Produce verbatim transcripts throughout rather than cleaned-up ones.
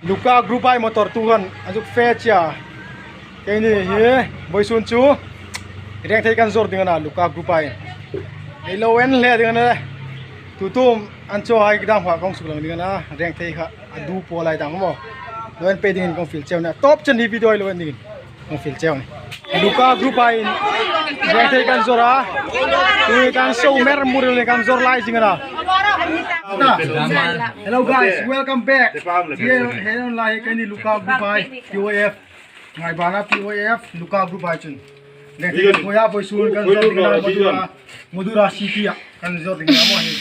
Luka Group-hai motor tu khan a zuk fe chia. Keini hi vawisun chu Rengthei kan zawr ding a na, Luka Group-hai. Ei lo en hle ding a na. Tutu an chawhai dam kha kong suklang ding a na. Rengthei kha a du po lai dang maw. Lo en pei dingin kong fiel cheu a na. Top chen hi video lo en dingin kong fiel cheu a na. Luka Group-hai in Rengthei kan zawr a. Tui kan so mer muril ni kan zawr lai zing a na. Hello guys, welcome back. Hei, hei, lai keini Luka Group-hai, P O F. Ngaibana P O F, Luka Group-hai chun. Rengthei kan koi a, vawisun kan zawr ding a na, Madura, Madura City-a kan zawr ding a na maw hi.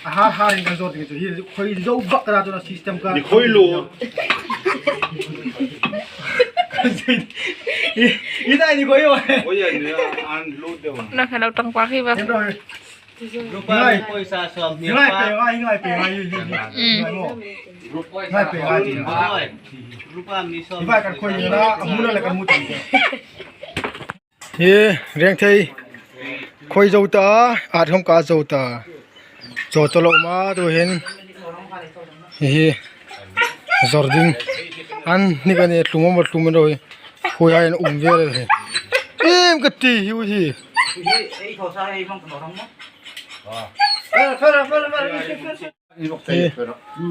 A har har in kan zawr ding chu hi, khoi zo bak ka na chu na system ka. Ni khoi lo. I, i dai ni khoi lo. Khoi a ni a, an lo de wa. Na kha lo tang pa khi ba. Em ro he. Rupa, ngai. Rupa isa som ni ngai pa. Pe ngai, ngai pe ngai, yu, yu, yu. Mm. Ngai mo. Rupa isa ngai pe ngai. Rupa. Rupa mi som. Ibai kan khoi ni na, a mu na le kan mu tang. Hi, Rengthei. Khoi zo ta, at hom ka zo ta. Zo ta lo ma tu hin. Hi, hi. Zawr ding. An ni kan e tlum mo tlum ro hi. Khoi hai an um vel hi. Em ka ti hi u hi. Hi,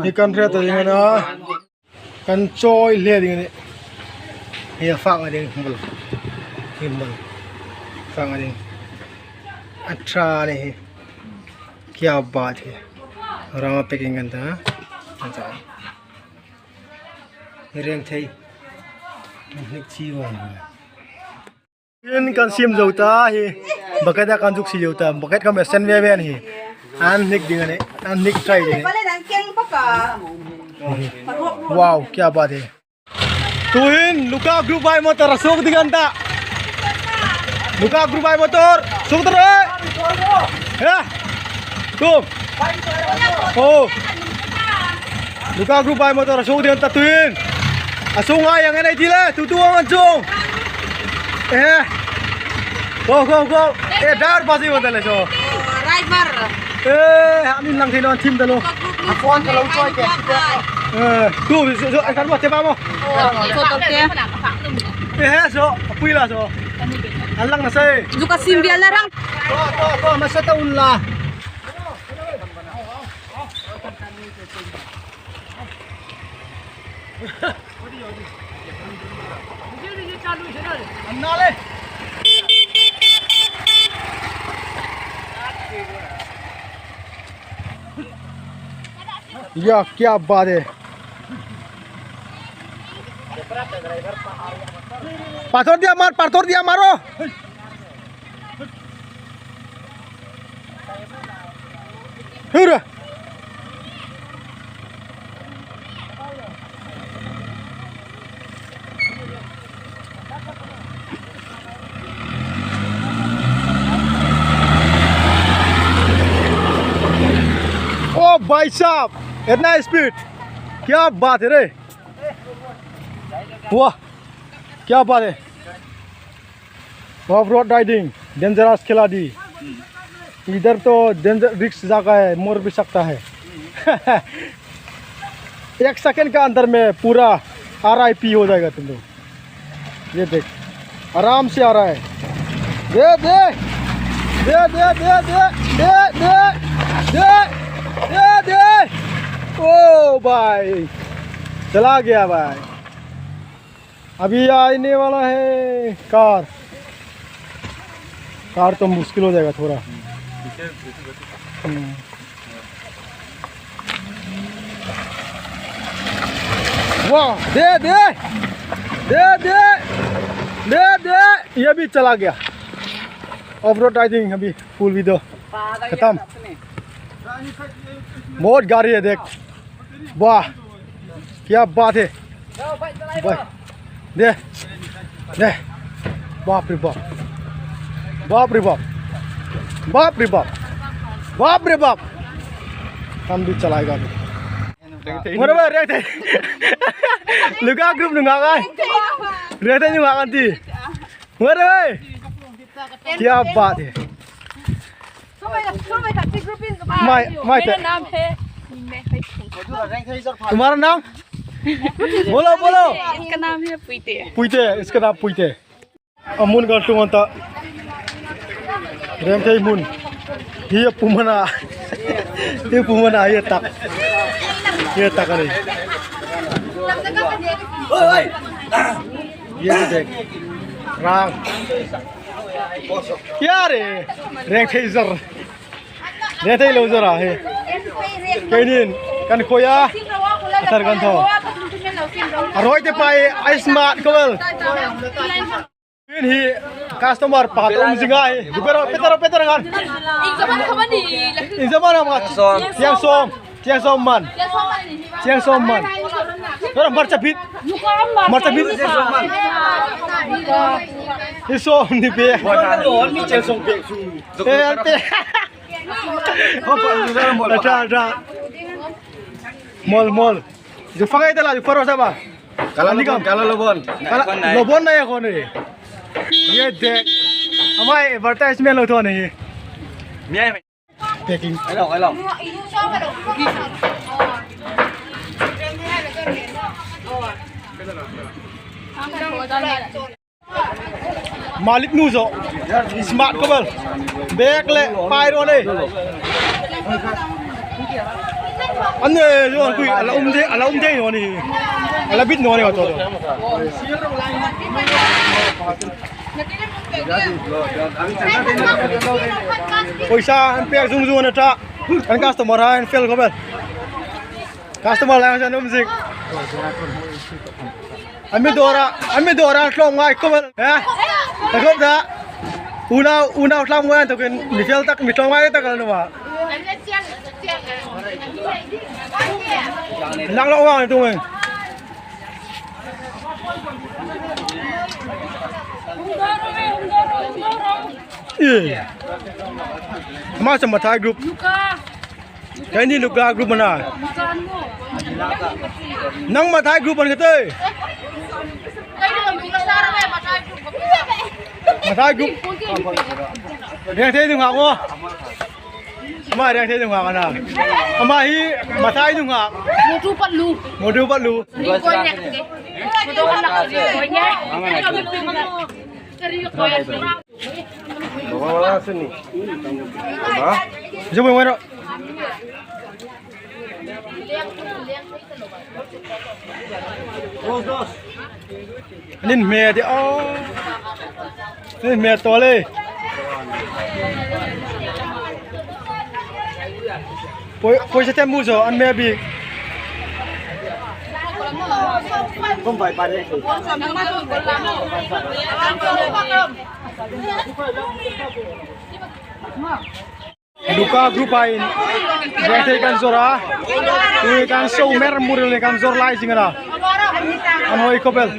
hi kan hre ta ding a na. Kan chawi hle ding a nih. Hi a fak a ding, bul. Hi bul. Fak a ding. A ṭha a nih hi. Kya baat hai. Rama packing kan ta. Kan ta. Rengthei. Hnik chi wan. Tin kan sim zo ta hi. Bucket-a kan zuk si zo ta. Bucket kan sen ve ve hi. An hnik ding a nih. An hnik try ding a nih. Wow, kya baat hai. Tuhin, Luka Group-hai motor a suok ding an ta. Luka Group-hai motor. Suok ta ro. He. Tum. Oh. Luka Group-hai motor a suok ding an ta tuhin. A sunga ieng ei nei ti le, tutu ang an sung. Eh. Go, go, go. Eh, driver pa si wanta le so. Driver. Eh, amin lang thei naw thim ta lo. A phone ka lo chawi ke. Eh, tu, so, so, eh, kan mo te ba mo. Oh, so to te. Eh, so, pui la so. An lang na sai. Zu ka sim bial la rang. To, to, to, ma sa ta un la. या, क्या बात है। पाथर दिया मार, पाथर दिया मारो। Hurrah! ओ भाई साहब, इतना स्पीड, क्या बात है रे, वाह, क्या बात है। ऑफ रोड राइडिंग, डेंजरस खिलाड़ी। इधर तो डेंजर, रिस्क जगह है, मर भी सकता है। एक सेकंड का अंदर में पूरा आर आई पी हो जाएगा तुम लोग। ये देख, आराम से आ रहा है। दे, दे, दे, दे। ओ भाई, चला गया भाई। अभी आने वाला है कार। कार तो मुश्किल हो जाएगा थोड़ा। हम्म। वाह, दे, दे, दे, दे, दे, दे, ये भी चला गया। ऑफ रोड राइडिंग अभी फुल वीडियो खत्म। बहुत गाड़ी है देख। वाह, क्या बात है। वाह, दे, दे। बाप रे बाप। बाप रे बाप। बाप रे बाप। बाप रे बाप। हम भी चलाएगा अभी। Mara ba, Rengthei. Luka group nunga kan. Rengthei nunga kan ti. Mara ba. क्या बात है। माय, माय, मेरा नाम है। तुम्हारा नाम? Bolo, bolo. इसका नाम है पुइते। पुइते, इसका नाम पुइते। A hmun kal tlung an ta. Rengthei hmun. Hi a pu hmana. Hi pu hmana, hi a tak. Hi a tak a nih. Hi a dek. Rang. Hi a re. Rengthei zar. Rengthei lo zar a hi. Keinin kan khoi a. A thar kan thaw. A ruoi te pai, a smart khawp el. Hin hi customer pakhat a um zing a hi. Peter, Peter, Peter ngan. Exam an khawm a ni. Exam an khawm a ni. Thiang sawm. Thiang sawm man. Thiang sawm man. Tora hmarcha phit. Hmarcha phit. Hi sawm ni pe. Eh, ante. Ata, ata. Mol, mol. Zu fangai ta la, zu faro sa ba. Kala lo bon, kala lo bon. Kala lo bon na ya ko ne. Hi a dek. Amai advertisement lo thaw ni. Packing. Hello, hello. Malik nu zo. Smart khawp el. Bag le pai ro ne. An ne zo an kui, a la um de, a la um de naw ni. A la bit naw ni to. Poisa an pek zung zung an ta. An customer an fel khawp el. Customer lang an um zing. An mi dawra, an mi dawra tlawm ngai khawp el. Eh? Ka khawp da. Unau, unau tlawm ngai ta kin mi fel tak, mi tlawm ngai tak lo ma. Lang lo wang tu men. Eh. Ma sa Mathai group. Keini Luka group a na. Nang Mathai group a ni ka te. Mathai group. Rengthei nunghak maw. Ama rengthei nunghak a na. Ama hi Mathai nunghak. Motu pat lu. Motu pat lu. Ring koi nek ke. Motu pat lu. Koi nek. Baba, baba, sini. Ha? Jom, jom, jom. Nin me de, oh. Nin me to le. Poi, poisa te mu zo, an me bi. Luka group-in rengthei kan zor a. Tui kan so mer muril ni kan zor lai zing a na. An hoi khawp el.